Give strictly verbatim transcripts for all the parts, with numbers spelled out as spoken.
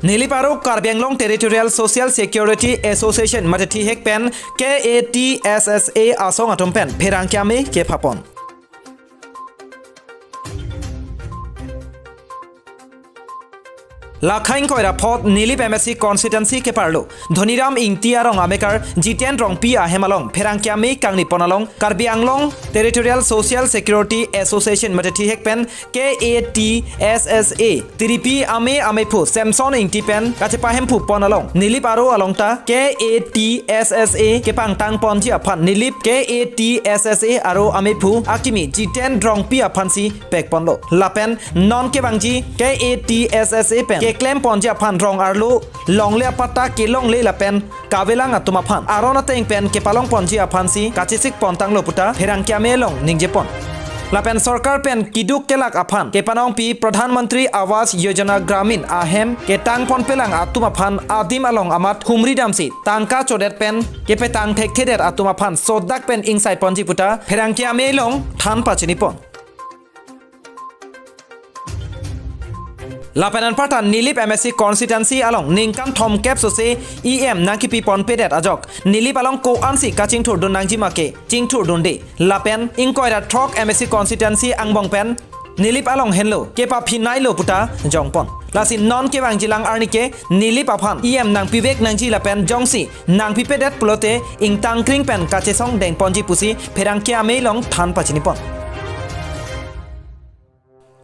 Nilip aro Karbi Anglong Territorial Social Security Association mate thihek pen K A T S S A asong atum pen pherangke ame kephapon. Lakhain koira phot Nilip M A C constituency keparlo Dhoniram Ingti arong amekar Jiten Rongpi ahem along pherangke ame kangni pon along Karbi Anglong Territorial Social Security Association mate thihek pen K A T S S A tiripi ame amephu Samson Ingti pen kachepahemphu pon along Nilip aro along ta K A T S S A kepangtang ponji aphan Nilip K A T S S A aro amephu akimi Jiten Rongpi aphan si pek ponlo. Lapen non kevangji K A T S S A pen keklem ponji aphan rong arlo longle apatta kelongle lapen kavelang atum aphan aron ateng pen kepalong ponji aphan si kachesik pontanglo puta pherangke ame along ningje pon. Lapen sorkar pen keduk kelak aphan kepanongpi Pradhan Mantri Awas Yojana Gramin ahem ketang ponpelang atum aphan adim along amat humri damsi tangka chodet pen kepetang thekthedet atum aphan sodak pen ingsai ponji puta pherangke ame along than pachini pon. Lapen anparta Nilip M A C constituency along ningkan thomkep sose E M nangkepi ponpedet ajok Nilip along ko-ansi kachingthurdun nangji ma ke chingthurdunde. Lapen ingkoira throk M A C constituency angbong pen Nilip along henlo kepaphi nailo puta jongpon. Lasi non kevangjilang arni ke Nilip aphan E M nangpivek nangji lapen jongsi nangpipedet pulote ingtangkring pen kachesong dengponji pusi pherangke ame along than pachini pon.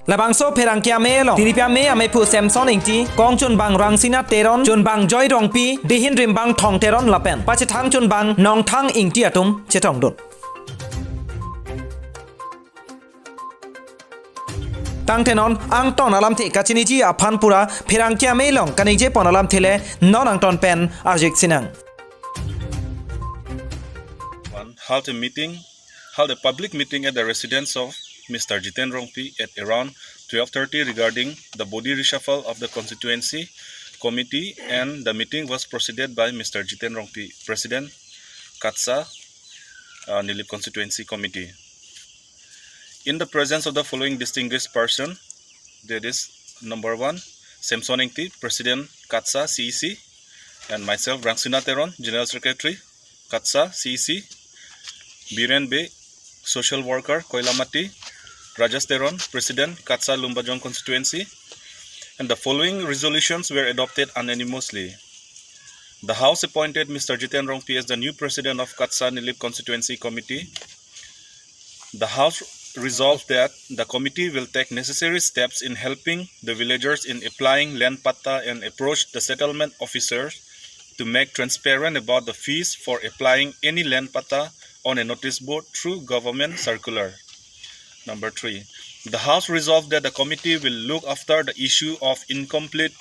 Labangso pherangke ame along tiripi ame amephu Samson Ingti, kong chunbang Rangsina Teron, chunbang Joy Rongpi, dihin rimbang Thong Teron lapen pachethang chunbang Nongthang Ingti atum chetongdun. Tangte non angton alamthe kachiniji aphan pura pherangke ame along kaningje pon alamthe le non angton pen arjik sinang. One, held a meeting, held a public meeting at the residence of Mister Jiten Rongpi at around twelve thirty regarding the body reshuffle of the constituency committee, and the meeting was preceded by Mister Jiten Rongpi, President, KATSA, uh, Nilip Constituency Committee. In the presence of the following distinguished person, that is, number one, Samson Ingti, President, KATSA, C E C, and myself, Rangsina Teron, General Secretary, KATSA, C E C, Biren Bey, social worker, Koilamati, Rajesh Teron, President, KATSA Lumbajong Constituency, and the following resolutions were adopted unanimously. The House appointed Mister Jiten Rongpi as the new President of KATSA Nilip Constituency Committee. The House resolved that the committee will take necessary steps in helping the villagers in applying land patta and approach the settlement officers to make transparent about the fees for applying any land patta on a notice board through government circular. Number three, the House resolved that the committee will look after the issue of incomplete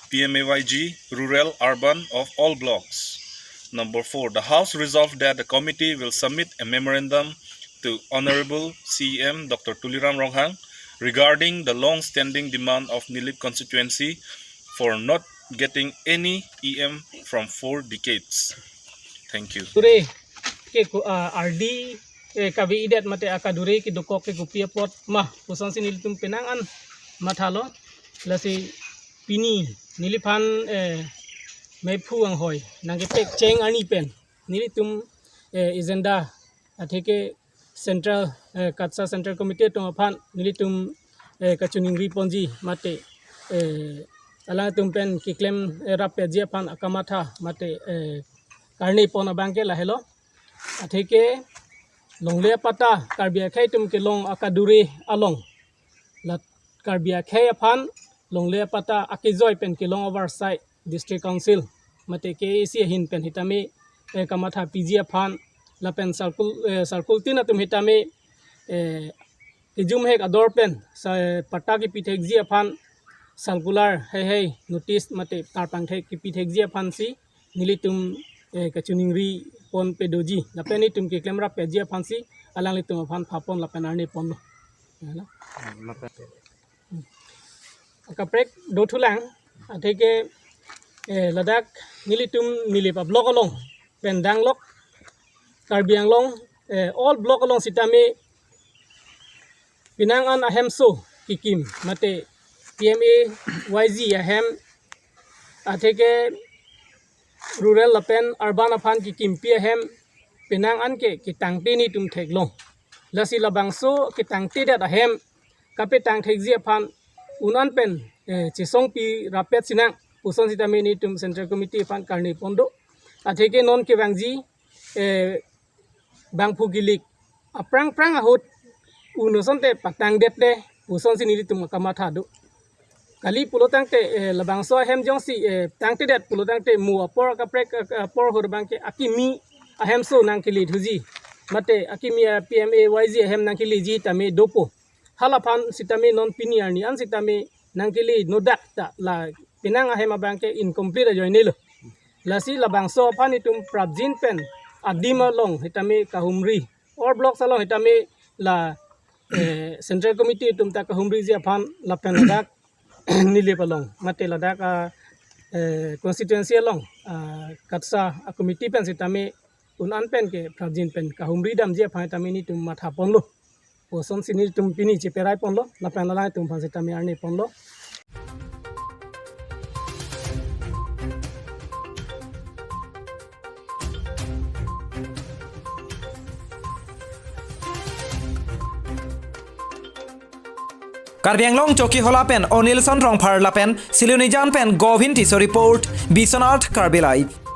P M A Y G, rural, urban, of all blocks. Number four, the House resolved that the committee will submit a memorandum to Honorable C E M Doctor Tuliram Ronghang regarding the long-standing demand of Nilip constituency for not getting any E M from four decades. Thank you. Ture ke ku, ah, ardi, eh, kave-idet mate akadure kedokok ke kopi apot ma pusonsi nelitum penang an mathalo. Lasi pini neliphan, eh, mephu anghoi nangkepek cheng arni pen nelitum, eh, agenda atheke Central, eh, KATSA Central Committee atum aphan nelitum, eh, kachiningri ponji mate, eh, alangtum pen keklem, eh, rap-etji aphan akamatha mate, eh, karne pon abang ke lahelo. Atheke longle apatta Karbi akhei atum kelong akadure along, la Karbi akhei aphan longle apatta akejoi pen kelong avarsai District Council mate K A A C ahin pen hitame, eh, kamatha piji aphan lapen sarkul, eh, sarkul tin atum hitame, eh, kejum hek ador pen sa patta kepi thekji aphan circular heihei notice mate tarpang thek kepi thekji aphansi nelitum, eh, kachiningri ponpe doji lapen nelitum keklem rap-etji aphansi alanglitum aphan phapon lapen arne ponlo. Ya, na? Akaprek dothulang, atheke, eh, ladak nelitum Nilip a-block along pen danglok Karbi Anglong, eh, all block along sitame penang an ahemso kekim mate P M A Y G ahem Atheke rural lapen urban aphan kekimpi ahem penang anke ketangte netum theklong. Lasi labangso ketangtedet ahem kapetang thekji aphan un-an pen eh, chesongpi rapet sinang puson sitame netum Central Committee aphan karne pon do. Atheke non kevangji eh, bangphu kilik aphrang phrang ahut un asonte patangdet de pusonsi netum kamatha do. Kali pulo tangte eh, labangso ahem jongsi eh, tangtedet pulo tangte mo apor kaprek eh, apor ahut abangke akimi ahemso nangkele thuji. Mate akimi a P M A Y G ahem nangkeleji tame dopo. Halaphan sitame non pini arni an sitame nangkele nodak ta la penang ahem abangke incomplete ajoinelo. Lasi labangso aphan itum prapjin pen adim along sitame kahumri or blocks along sitame la eh, Central Committee atum ta kahumriji aphan lapen ladak Nilip along mate ladak a eh, constituency along ah, KATSA a committee pen sitame un-an pen ke prapjin pen kahumri damji aphan sitame netum matha ponlo. Pusonsi netum pini cheperai ponlo, lapen lalang atum aphan sitame arne ponlo. Karbi Anglong Chokihola pen Onilson Rongphar lapen Silonijan pen Govin Tisso report, Biswanath Karbi Live.